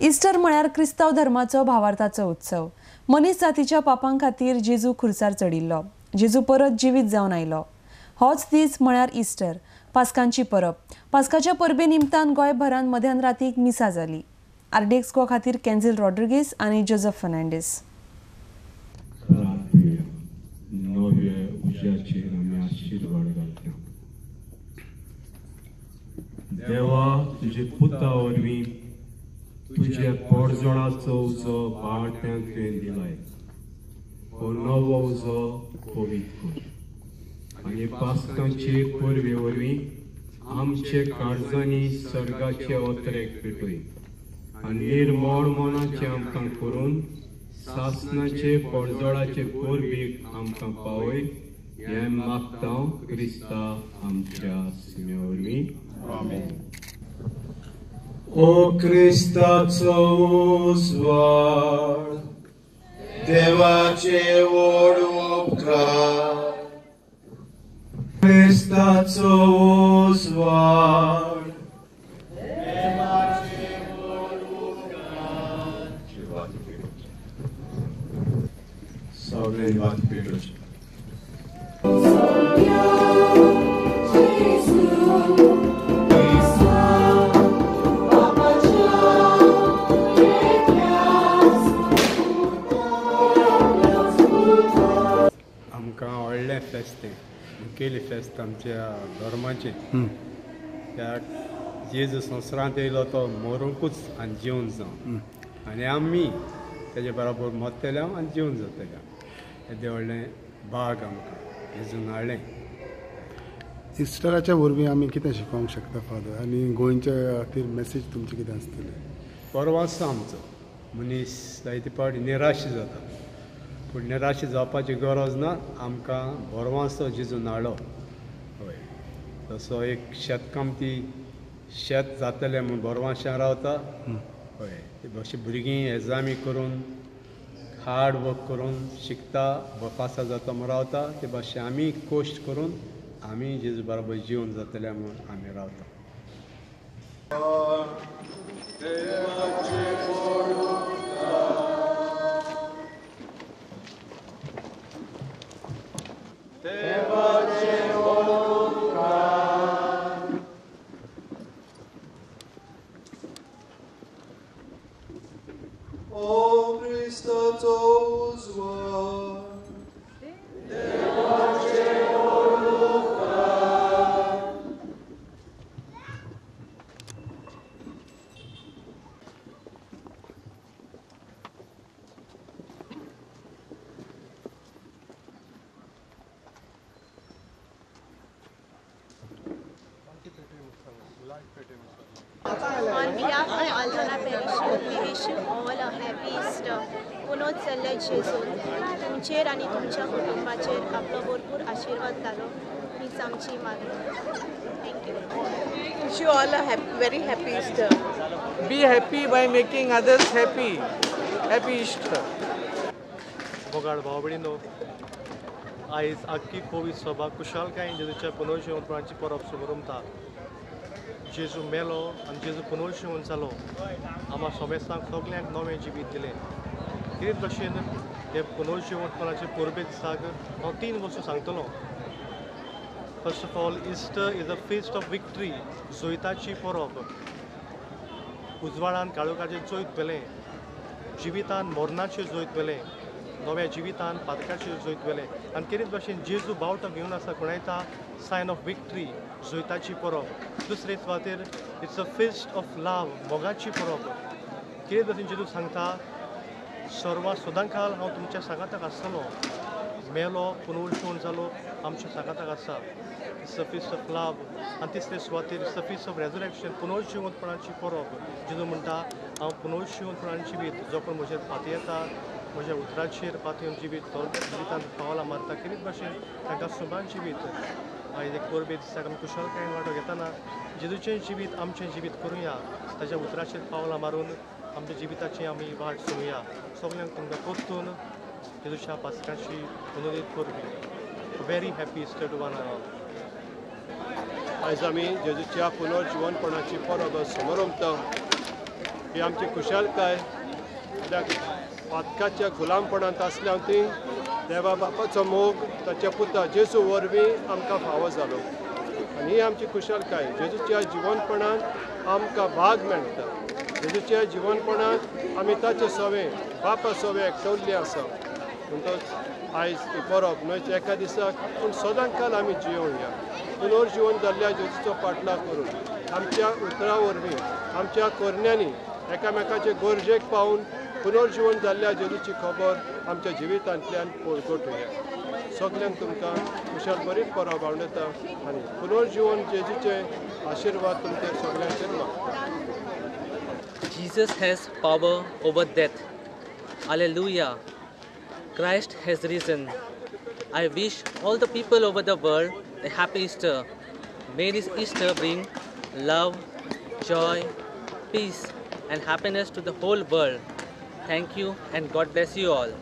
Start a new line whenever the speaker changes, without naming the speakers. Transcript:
Easter म्हळ्यार क्रिस्तांव धर्माचो भावार्थाचो उत्सव. मनीस जातीच्या पापां खातीर जेजू खुर्सार चडिल्लो. जेजू परत जिवीत जावन आयलो. होच दीस म्हळ्यार इस्टर, पास्कांची परब. पास्काच्या परबे निमतान गोंयभरान मध्यान रातीक मिसा जाली. आरडीएक्स गोवा खातीर कॅन्झील रॉड्रिगीस आनी जोजफ फर्नांडीस.
देवा तुझे पुता वरवीं तुझे पोरजोळाचो उजो बाळप्यांक तुवें दिलाय, हो नवो उजो पवित्र कर आनी पास्कांचे परबे वरवीं आमचे काळजांनी सर्गाचे ओतरेक पेटय आनी निर्मळ मनाचें आमकां करून सासनाचे पोरजोळाचे परबेक आमकां पावय, हें मागता क्रिस्ता आमच्या सिम्या वरवीं. आमेन.
ओ क्रिस्ताचो उजवाड, देवाचे व्हड उपकार, क्रिस्ताचो उजवाड, देवाचे व्हड उपकार. सगळे वात पेटोवचे.
आमकां व्हडलें फेस्त तें, मुखेली फेस्त आमच्या धर्माचें. त्या जेजू संवसारांत येयलो तो मरुंकूच आनी जिवन जावन, आनी आमी तेजे बरोबर मरतले आनी जिवन जातले. येदें व्हडलें भाग आमकां जेजून हाडलें.
इस्टराच्या वरवीं आमी कितें शिकोवंक शकता फादर, आनी गोंयच्या खातीर मॅसेज तुमची कितें आसतली?
परवासो आमचो मनीस जायते फावटी निराश जाता, पूण निराश जावपाची गरज ना. आमकां बरवासो जेजून हाडलो. हय, तसो एक शेतकामती शेत जातलें म्हूण बरवाश्यां रावता. हय, अशी भुरगीं एग्जामी करून हार्ड वर्क करून शिकता, पासार जाता म्हूण रावता. ते भाशेन आमी कश्ट करून आमी जेजू बरोबर जिवन जातले म्हूण आमी रावता.
O क्रिस्ताचो उजवाड, देवाचे व्हड उपकार.
On behalf of Aldona Parish, we wish you all a happy Easter. पुनोत्सल्ले जेजून तुमचेर आनी तुमच्या कुटुंबाचेर आपलो भरपूर आशिर्वाद घालो हीच आमची मागणी. Thank you.
Wish you all a very happy Easter.
Be happy by making others happy. Happy Easter.
मोगाळ भाव भयणीनो, आयज आख्खी पवित्र सभा कुशालकायेन जेजूच्या पुनर्जिवंतपणाची परब सुमरमता. जेजू मेलो आनी जेजू पुनर्जिवन जालो, आमकां समेस्तांक सगल्यांक नवें जिवीत दिलें. तेच भशेन हे पुनर्जिवंतपणाचे परबे दिसाक हांव तीन वस्तू सांगतलो. First of all, Easter is a feast of victory, जैताची परब. उजवाडान काळोखाचें जैत व्हेलें, जिवितान मरणाचें जैत व्हेलें, नव्या जिवितान पातकाचेर जैत व्हेलें. आनी तेच भशेन जेजू बावटो घेवन आसा खुणायता सायन ऑफ विक्ट्री, जैताची परब. दुसरे सुवातेर it's a feast of love, मोगाची परब. तेच भशेन जेजू सांगता, सर्वां सदांकाल हांव तुमच्या सांगाताक आसतलो. मेलो पुनर्जिवन जालो आमच्या सांगाताक आसा. It's a feast of love. आनी तिसरे सुवातेर it's a feast of resurrection, पुनर्जिवंतपणाची परब. जेजू म्हणटा, हांव पुनर्जिवंतपणान जिवीत, जो कोण म्हजेर पातयेता, म्हज्या उतराचेर पातयेवन जिवीत, तो जिवितांत पावलां मारता. तेच भशेन तांकां सुमान जिवीत. आयज एक परबे दिसाक आमी कुशलकायेन वांटो घेतना जेजूचें जिवीत आमचें जिवीत करुया, ताज्या उतराचेर पावलां मारून आमच्या जिविताची आमी वाट सुरुया. सगल्यांक तुमकां परतून जेजूच्या पास्काची अनुरोध करपी. Very happy Easter to one and all.
आयज आमी जेजूच्या पुनर्जिवनपणाची परब समरमता. ही आमची खुशालकाय. कित्याक पातकाच्या गुलामपणांत आसल्या ती देवा बापाचो मोग ताच्या पुता जेजू वरवीं आमकां फावो जालो आनी ही आमची खुशालकाय. जेजूच्या जिवनपणांत आमकां भाग मेळटा. जेजूच्या जिवनपणांत आमी ताचे सवे बापा सवे एकटवल्ले आसा. म्हणटच आयज ही परब न्हय एका दिसाक पूण सदांकाल आमी जियोवया. पुनर्जिवन जाल्ल्या जेजूचो पाटलाव करून आमच्या उतरां वरवीं आमच्या करण्यांनी एकामेकाचे गरजेक पावून पुनर्जिवन जाल्ल्या जेजूची खबर आमच्या जिवितांतल्यान परगटुया. सगल्यांक तुमकां खुशाल बरी परब आवडटा आनी पुनर्जिवन जेजूचे आशिर्वाद तुमचेर सगल्यांचेर मागता.
Jesus has power over death. Alleluia. Christ has risen. I wish all the people over the world a happy Easter. May this Easter bring love, joy, peace and happiness to the whole world. Thank you and God bless you all.